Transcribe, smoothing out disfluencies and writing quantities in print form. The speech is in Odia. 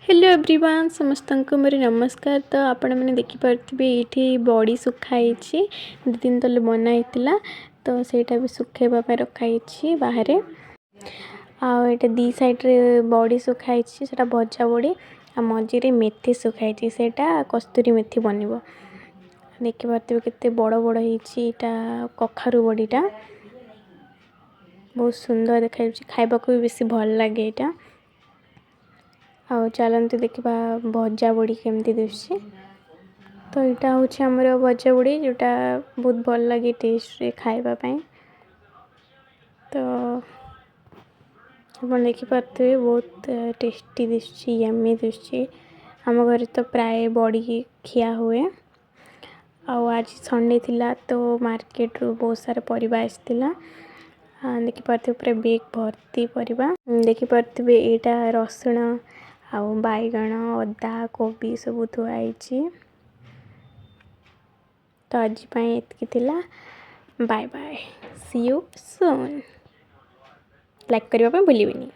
ହ୍ୟାଲୋ ଏଭ୍ରିୱାନ୍, ସମସ୍ତଙ୍କୁ ମୋର ନମସ୍କାର। ତ ଆପଣମାନେ ଦେଖିପାରୁଥିବେ, ଏଇଠି ବଡ଼ି ଶୁଖା ହେଇଛି। 2 ଦିନ ତଳେ ବନା ହେଇଥିଲା, ତ ସେଇଟା ବି ଶୁଖେଇବା ପାଇଁ ରଖା ହେଇଛି ବାହାରେ। ଆଉ ଏଇଟା ଦୁଇ ସାଇଡ଼୍ରେ ବଡ଼ି ଶୁଖା ହେଇଛି, ସେଇଟା ଭଜା ବଡ଼ି। ଆଉ ମଝିରେ ମେଥି ଶୁଖା ହେଇଛି, ସେଇଟା କସ୍ତୁରୀ ମେଥି ବନିବ। ଦେଖିପାରୁଥିବେ କେତେ ବଡ଼ ବଡ଼ ହେଇଛି ଏଇଟା। କଖାରୁ ବଡ଼ିଟା ବହୁତ ସୁନ୍ଦର ଦେଖାଯାଉଛି, ଖାଇବାକୁ ବି ବେଶୀ ଭଲ ଲାଗେ ଏଇଟା। ଆଉ ଚାଲନ୍ତୁ ଦେଖିବା ଭଜା ବଡ଼ି କେମିତି ଦିଶୁଛି। ତ ଏଇଟା ହେଉଛି ଆମର ଭଜା ବଡ଼ି, ଯେଉଁଟା ବହୁତ ଭଲ ଲାଗେ ଟେଷ୍ଟରେ ଖାଇବା ପାଇଁ। ତ ଆପଣ ଦେଖିପାରୁଥିବେ, ବହୁତ ଟେଷ୍ଟି ଦିଶୁଛି, ୟମି ଦିଶୁଛି। ଆମ ଘରେ ତ ପ୍ରାୟ ବଡ଼ି ଖିଆ ହୁଏ। ଆଉ ଆଜି ସଣ୍ଡେ ଥିଲା, ତ ମାର୍କେଟରୁ ବହୁତ ସାରା ପରିବା ଆସିଥିଲା। ଦେଖିପାରୁଥିବେ, ପୁରା ବେଗ୍ ଭର୍ତ୍ତି ପରିବା। ଦେଖିପାରୁଥିବେ, ଏଇଟା ରସୁଣ ଆଉ ବାଇଗଣ, ଅଦା, କୋବି ସବୁ ଥୁଆ ହେଇଛି। ତ ଆଜି ପାଇଁ ଏତିକି ଥିଲା। Bye bye, see you soon. Like କରିବା ପାଇଁ ଭୁଲିବେନି।